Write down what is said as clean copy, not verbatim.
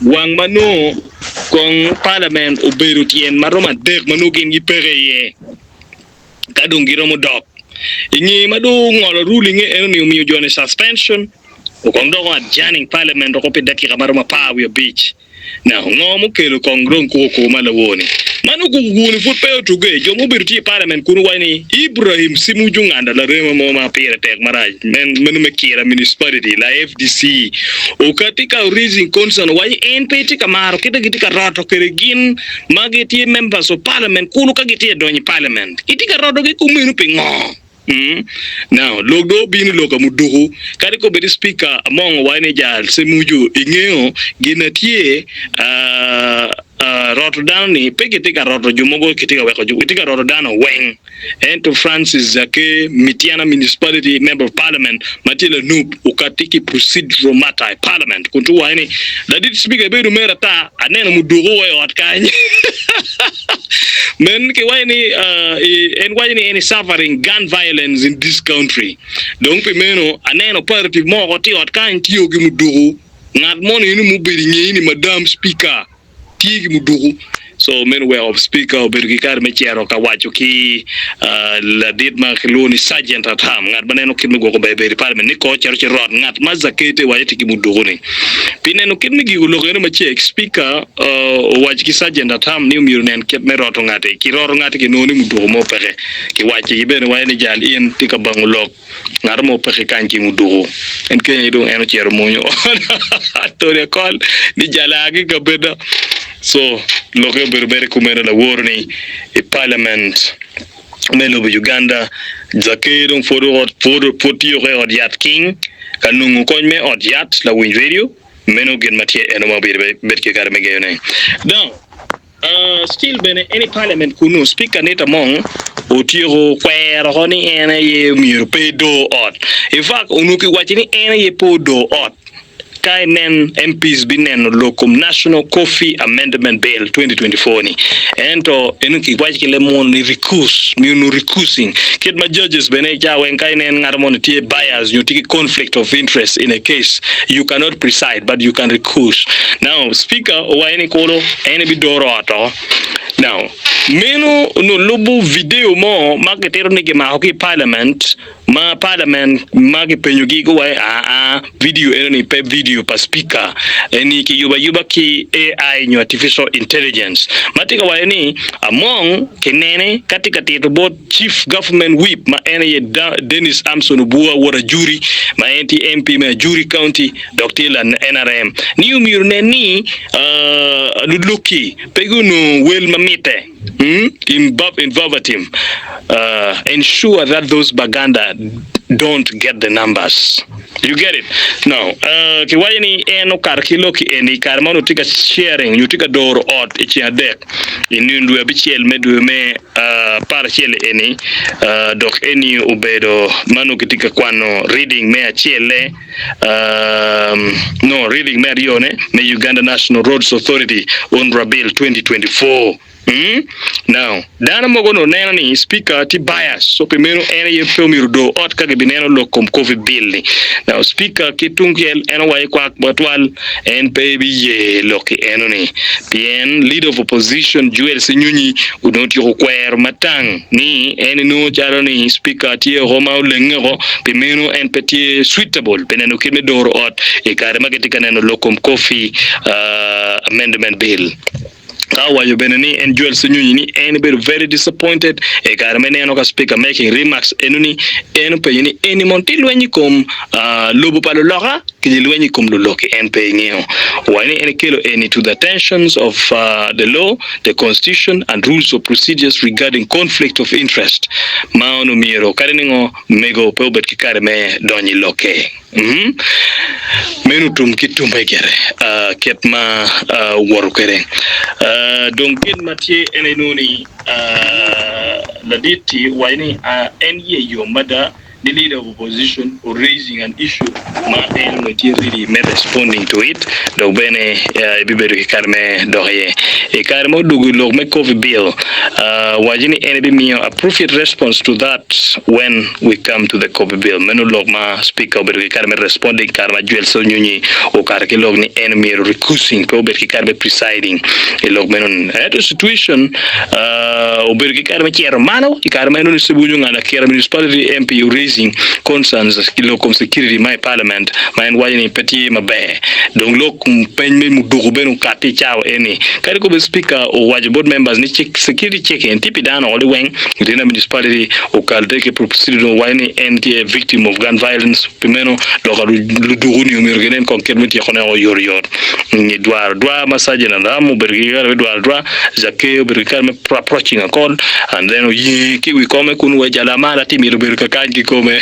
Wang ma nongo kong palament obedo tyen ma romo adek ma nongo gin gipeke iye ka dong giromo dok. I nge ma dong ongolo ruling-nge eno-ni omiyo jo-ni suspension, okong dok o adjourning parliament oko pi dakika ma romo 15. Now, ngo mukelo kong dong kukuku ma lawor-ni? Ma nongo kukuku-ni pud pe otugge, jo mubedo tye i parliament kunu waco ni Ibrahim Simuju Nganda larema mo ma pire tek marac meno me Kira Municipality la FDC okati ka raising concern owaco en pe tye ka maro kite gitye ka roto kwede gin ma gitye members of parliament kulu ka gitye ka donyo i parliament. Gitye ka rotogi kumeno pingo? Now, lok dong obino i lok a muduku, kadi kobedi Speaker Among owaco ni jal Semuju ingeyo gin na tye roto dano ni pe gitye ka roto jo mogo kitye ka weko jo gitye ka roto dano weng ento Francis Zaake Mityana Municipality Member of Parliament ma tye lanup okati ki procedural matter i Parliament kun tye waco ni ladit Speaker ibedo mere ata aneno muduku wa i ot kany. Men ki waco ni en waco ni en is suffering gun violence in this country dong pi meno aneno operative mo oko tye i ot kany tiyo ki muduku ngat moni eno mubedo i ngeyi ni madam speaker tye ki muduku so meno weko speaker obedo ki kare me cito ka waco ki ladit ma kilwongo ni sergeant at arm ngat ma neno kit me gwoko ber bedo i parliament ni kor cito ci rot ngat ma zakete waco tye ki muduku ni Pi neno kit me giko lok eno macek, Cipika owaco ki Sergeant Atam ni omyero onen kit me roto ngati. Ki roto ngati ki nongo ni muduku mo peke. Ki waco ki bene waco ni jal in tye ka bango lok ngat mo peke kany ki muduku. En keny aye dong en ocito omonyo Tony Akol ni jal aa ki kabeda. So loke obedo mere kumeno laworo ni i parliament me lobo Uganda, Zakeyo dong pwod pwod tiyo ki i ot yat king ka nongo kony me ot yat lawiny radio. Meno gin ma tye eno ma myero ibed ki kare me ngeyone. Dong, still bene en i parliament kunu, Speaker Anita Among otyeko kwero oko ni en aye myero pe edor ot. In fact, onongo kiwaco ni en aye pe odor ot. Ka inen MPs bineno lok kom National Coffee Amendment Bill 2024 ni, ento eno kiwaco ki leb munu ni recuse, nyo no recusing. Kit ma judges bene i ca weng ka inen ngat moni tye bias nyo tye ki conflict of interest in a case, you cannot preside but you can recuse. Now, Speaker owaco ni kulu en ebidoro ot oko. Now, meno onongo lubo video mo ma kitito ni kimako ki i parliament ma parliament ma kipenyogi guwaco aa video eno ni pe video pa speaker eni kiyubo ayuba ki AI nyo artificial intelligence ma tye ka waco ni Among kinene ka tye ka tito bot chief government whip ma en aye Dennis Amson Obua wod Ajuri ma en tye MP me Ajuri county dok tye la NRM ni omyero onen ni luluki pe gunongo wel ma mitte. In verbatim, ensure that those Baganda don't get the numbers. You get it? Now, kiwaco ni en okato ki lok eni i kare ma onongo tye ka sharing nyo tye ka doro ot i ceng adek i nino dwe abicel me dwe me aparacel eni dok eni obedo ma onongo kitye ka kwano reading me acel-le. No, reading me aryone me Uganda National Roads Authority, UNRA Bill 2024. Mm? Now, dano mogo onongo neno ni speaker tye bias, so pi meno en aye pe omyero odor ot ka gibineno lok kom Covid bill ni. Now, speaker ki tungcel en owaco kwak matwal en pe ebiye lok ki eno ni pien leader of opposition Joel Ssenyonyi onongo otyeko kwero matang ni en enongo calo ni speaker tye oko ma olenge oko pi meno en pe tye suitable pi neno kit me doro ot i kare ma kitye ka neno lok kom Coffee Amendment Bill. Ka owaco bene ni en Joel Ssenyonyi ni en ebedo very disappointed i kare ma eneno ka speaker making remarks eno ni en openyo ni eni mono tye lweny i kom lobo pa luloka ki lweny i kom luloki en pe engeyo. Owaco ni en ekelo eni to the attentions of the law, the constitution and rules of procedures regarding conflict of interest ma onongo myero kadi ningo mego pe obed ki kare me donyo i lokke. Meno tum ki tumme gire kit ma owoto kwede. Dong gin ma tye en aye nongo ni ladit-ti owaco ni en iye yom mada. Ni leader of opposition or raising an issue ma en onongo tye ready me responding to it dok bene ebibedo ki kare me dok iye. I kare ma odwogo i lok me Covi bill, waco ni en ebimiyo appropriate response to that when we come to the Covi bill. Meno lok ma speaker obedo ki kare me responding kare ma Joel Ssenyonyi okato ki lok ni en myero recusing pe obed ki kare me presiding i lok meno. Ento situation obedo ki kare me cito malo i kare ma en onongo Ssebunyu ongado Akira Municipality MP raising concerns i lok kom security ma i parliament ma en waco ni pe tye maber. Dong lok peny me muduku bene okati i cawa eni. Kadi kobed speaker owaco bot members ni security checking tye pi dano liweng, Rina Municipality okalte ki proceed dong owaco ni en tye victim of gun violence pi meno lok luduku ni omyero ginen kong kit me tyeko ne oyotoyot. Nge dwaro dwar ma Sergeant Alam obedo ki kare me dwaro dwar, Zakeo obedo ki kare me approaching akol and then oyenge ki wi kome kun wec alamala atir myero obedo kakany kikome.